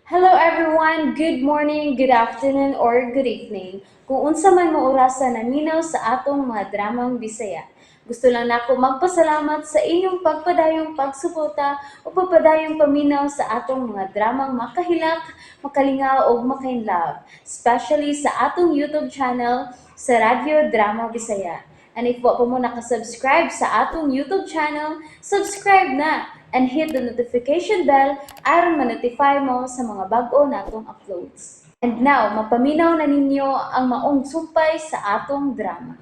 Hello everyone! Good morning, good afternoon, or good evening. Kung unsa man mo orasa naminaw sa atong mga dramang Bisaya. Gusto lang nako magpasalamat sa inyong pagpadayong pagsuporta o pagpadayong paminaw sa atong mga dramang makahilak, makalingaw ug makainlove, especially sa atong YouTube channel sa Radyo Drama Bisaya. And if wa pa mo nakasubscribe sa atong YouTube channel, subscribe na and hit the notification bell aron ma-notify mo sa mga bag-o natong uploads. And now, mapaminaw na ninyo ang maong sumpay sa atong drama.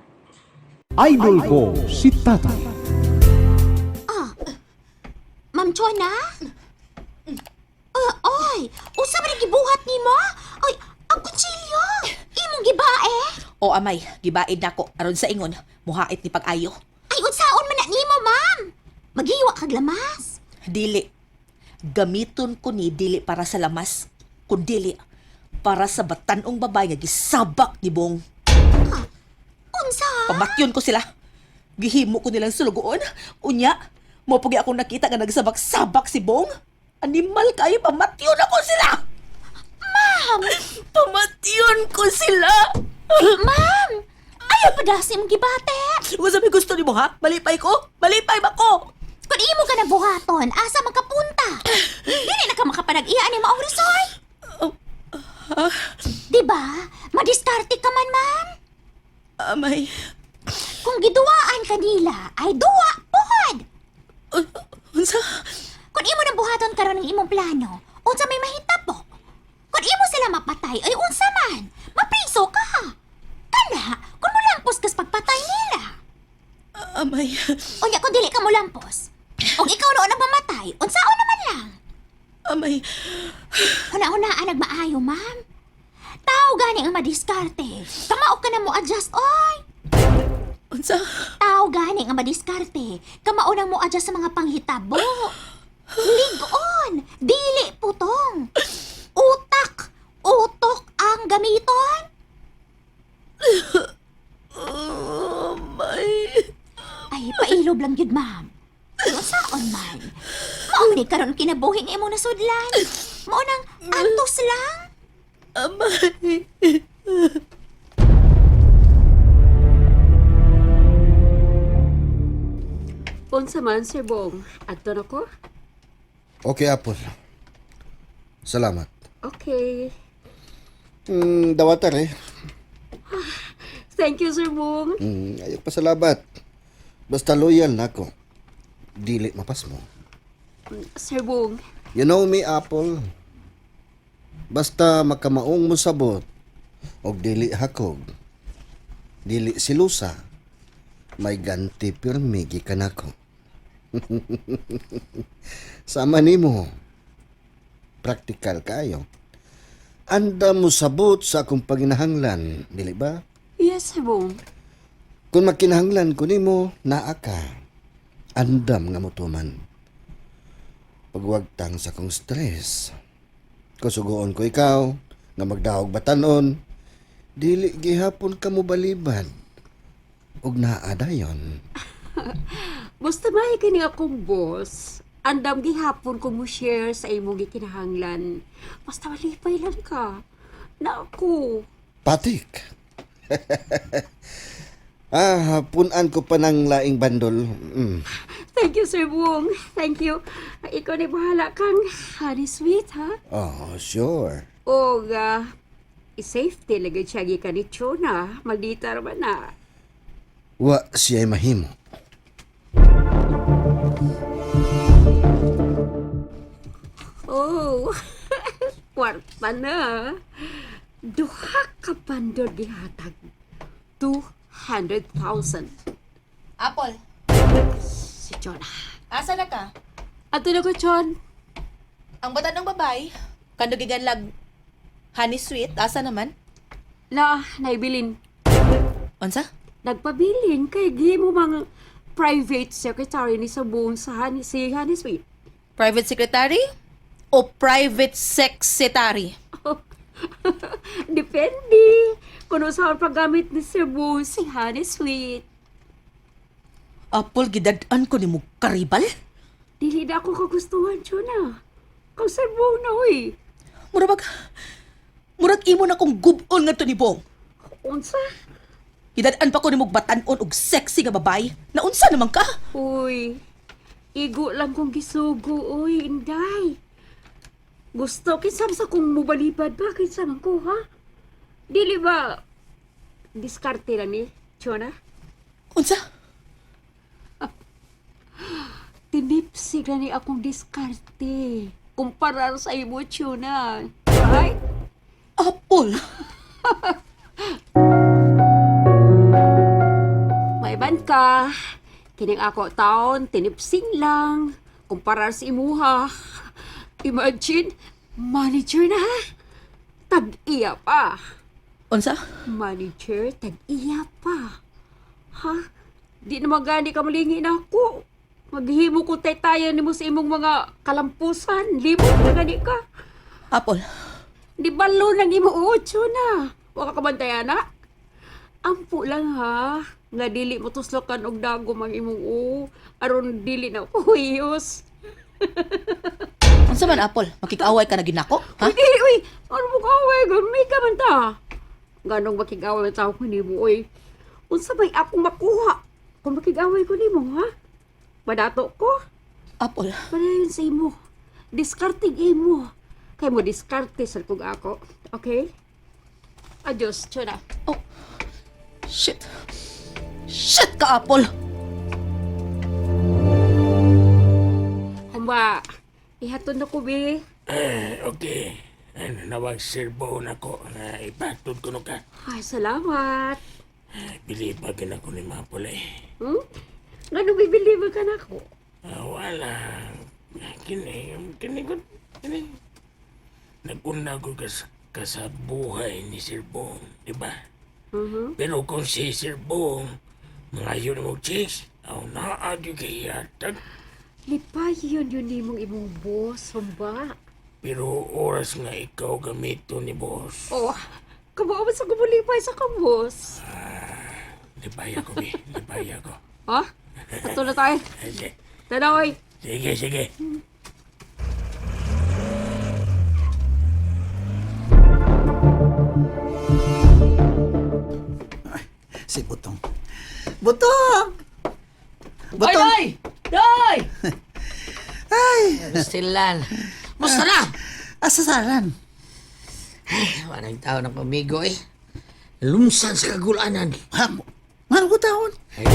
Idol ko si Tatay. Ma'am Chona? Oy, usa man ang gibuhat nimo? Oy, ang kutsilyo. Imong gibae? O amay, gibaid nako aron sa ingon, muhait ni pag-ayo. Ay, unsaon man na nimo, ma'am? Maghiwa kag lamas. Dili. Gamiton ko ni dili para sa lamas, kundili para sa batanong babae nga gisabak ni Bong. Unsa? Pamatyon ko sila. Gihimo ko nilang sulugoon. Unya, mo pugi akong nakita nga nagsabak-sabak si Bong. Animal kayo, pamatyon ako sila! Ma'am! Pamatyon ko sila! Ma'am! Ayaw pa dasi imong gibate. Unsa may gusto nimo ha? Malipay ko? Malipay ba ko? Kung imo ka na buhaton, asa man ka punta? Dili na ka makapanag-iya ni maong resort. Di ba? Madiskarte ka man, ma'am. Amay, Kung giduwaan kanila, ay duwa pod. unsa? Kung imo nang buhaton karon ang imong plano, unsa may mahitabo? Kung imo sila mapatay, ay unsa man? Mapriso ka. Kana, kung mulampos kas pagpatay nila. Amay, Unya kung dili ka mulampos. Og ikaw noon ang mamatay, unsaon naman lang. amay, Huna-hunaan nagmaayo, ma'am. Tao gani ang madiskarte. Kamao ka na mo adjust, oy. unsa? Tao gani ang madiskarte. Kamao nang mo adjust sa mga panghitabo. Ligon, dili putong. Utak, utok ang gamiton. Amay. Ay, pailob lang yun, ma'am. Pero saon man? Mao ni karon kinabuhi nga imong nasudlan. Mao nang antos lang. Amay. Unsa man, Sir Bong? Adto na ko? Okay, Apple. Salamat. Okay. Dawatar eh. Thank you, Sir Bong. Ayaw pa salamat. Basta loyal na ako. Dili mapas mo. Sir Bong, You know me, Apple. Basta makamaong mo sabot og dili hakog. Dili silusa. May ganti pirmi gikan ako. Sama nimo. Praktikal kayo. Anda mo sabot sa akong paginahanglan, dili ba? Yes, Sir Bong. Kung makinahanglan ko nimo, naa ka. Andam nga motuman. Pagwagtang sa kong stress. Kusugoon ko ikaw, nga magdahog batanon, dili gihapon ka mo balibad. Ug naa dayon. Basta may kini akong boss. Andam gihapon ko mo share sa imong gikinahanglan. Basta malipay lang ka. Naku. Patik. Punan ko pa ng laing bandol. Thank you, Sir Bong. Thank you. Ikaw na bahala kang honey sweet, ha? Oh, sure. O, safety lagi siya gikan ni Chona. Maldita raman na. Wa siya'y mahimo. Oh, kwarta na. Duha ka bandol gihatag. 200,000. Apple, Si Chona. asa na ka? Ato na ko, Chon. Ang batanong babae, kandugigan lag honey sweet, asa naman? La, naibilin. Unsa? Nagpabilin kay gimo mga private secretary ni Sabong sa Honey, si Honey Sweet. Private secretary o private secretary? Depende. Kung saan paggamit ni Sabong si Honey Sweet. Apple, gidad-an ko ni mo karibal? Dili na ako kagustuhan, Chona. Kang Sabong na, uy. Murag murag imo na kong gubon ngadto ni Bong. Unsa? Gidad-an pa ko nimo og batan-on og sexy nga babae. Naunsa naman ka? Uy, igo lang kong gisugo, uy, Inday. Gusto, kinsa man sa kong mubalibad ba? Kinsa man ko, ha? Dili ba, diskarte lang ni, Chona? Unsa? Tinipsig lang ni akong diskarte. Kumpara sa imo, Chona. Right? Apple. Maiban ka. Kining ako taon, tinipsing lang. Kumpara sa imuha. Imagine, manager na. Tag-iya pa. Unsa? Manager, tag-iya pa. Ha? Di na magani ka malingi na ako. Maghimo ko taytayan nimo sa imong mga kalampusan. Limot na gani ka. Apple. Di balo nang imo utso na. Wa ka kabantayan na. Ampo lang ha. Nga dili mo tuslokan og dagom ang imong u. Aron dili na huyos. Unsa man, Apple? Makikaaway ka na ginako? Ha? Uy, dili, uy. Ano mo kaaway? Gumay ka man ta. Ganong makig-away man tao ko nimo, uy. Unsa may akong makuha kung makig-away ko nimo, ha? Madato ko. Apple. Padayon sa imo. Diskarting imo. Kay mo diskarte sa kog ako. Okay? Adios, Chona. Oh. Shit. Shit ka, Apple. Humba, ihatod na ko, be. Eh, okay. Ano, nawag serbo na ko nga ipatod ko no ka. Ay, salamat. Bilipag na ko ni Mapula eh. Ngano bibili ba ka na ako? Ah, wala. Kini, kini ko, kini. Naguna ko ka sa buhay ni Sir Bong, di ba? Pero kung si Sir Bong, mga yun mo chicks, aw naagi kay yatag. Lipay yun yun nimong imong boss, humba. Pero oras nga ikaw gamito ni boss. Oh, kabao sa kumulipay sa kabos. Lipay ako, bi. Lipay ako. Ha? Ato na tayo. Sige, Tanaw, oy. sige. Sige. Si Butong. Butong! Butong! Ay, day! Day! Ay! Silan. Musta na? Asa saran? Ay, walang tao ng pamigo eh. Lumsan sa kagulanan. Ha? Ngano ko taon? Ay,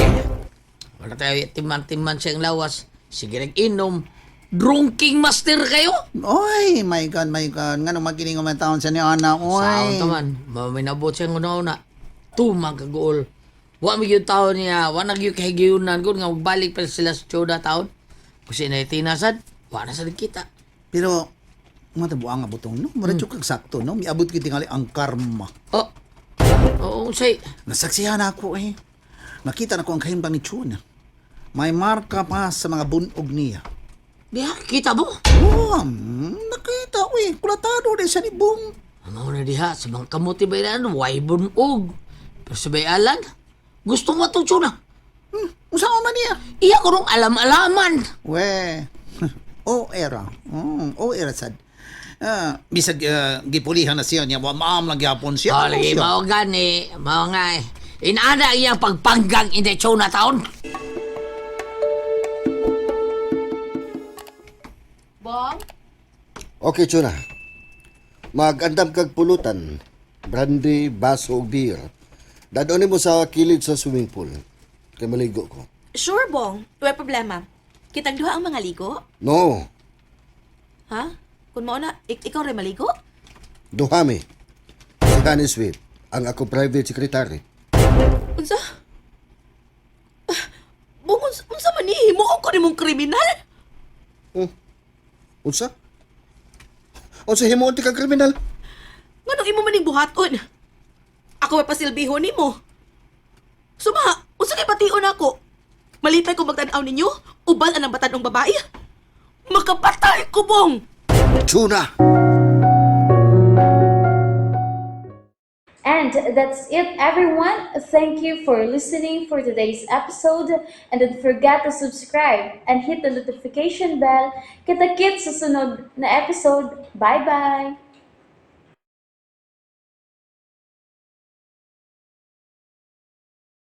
wala tayo timan-timan siyang lawas. Sige, nag-inom. Drunking master kayo? Oy, my God, my God. Ngano magiling man taon sa ni Ana, oy. Saon ta man. Maminabot siyang una-una. Tumang kaguol. Wa mi gyud taon niya, wa na gyud kahigayunan gud nga magbalik pa sila sa Choda taon. Kasi na itinasad, wa na sad kita. Pero, matabuang nga Butong, no? Mura kag sakto, no? Miabot gyud tingali ang karma. Oh. Oo, unsay. Nasaksihan ako eh. Nakita na ko ang kahimbang ni Chuna. May marka pa sa mga bunog niya. Diha, kita mo? Oh, nakita ko eh. Kulatado din siya ni Bong. Amaw na diha, sa mga kamuti ba yan, way bunog. Pero sa bayalan, gusto mo itong tsuna. Unsa man niya? Iya ko nung alam-alaman. We, o era. O era sad. Ah, bisag gipulihan na siya niya, wa maam lang gyapon siya. Oh, Ano lagi, siya? mao gani, mao nga eh. Inaana iyang pagpanggang in the tsuna taon. Bong? Okay, Chuna. Magandam kag pulutan. Brandy, baso ug beer. Dadon mo sa kilid sa swimming pool. Kay maligo ko. Sure, Bong. Wala problema. Kitang duha ang mga ligo? No, Ha? Kung mao na, ikaw rin maligo? duhami. Si Honey Sweet, ang ako private secretary. Unsa? Ah, Bong, unsa man ni? Himuon ko nimong kriminal? Unsa? Unsa himuon ti kag kriminal? Nganong imo maning buhaton? Ako may pasilbihon nimo. Suma, unsa kay bation ako? Malipay ko magtan-aw ninyo? Uban anang batanong babae? Makapatay ko, Bong! Chuna! And that's it, everyone. Thank you for listening for today's episode. And don't forget to subscribe and hit the notification bell. Kita-kits sa sunod na episode. Bye-bye!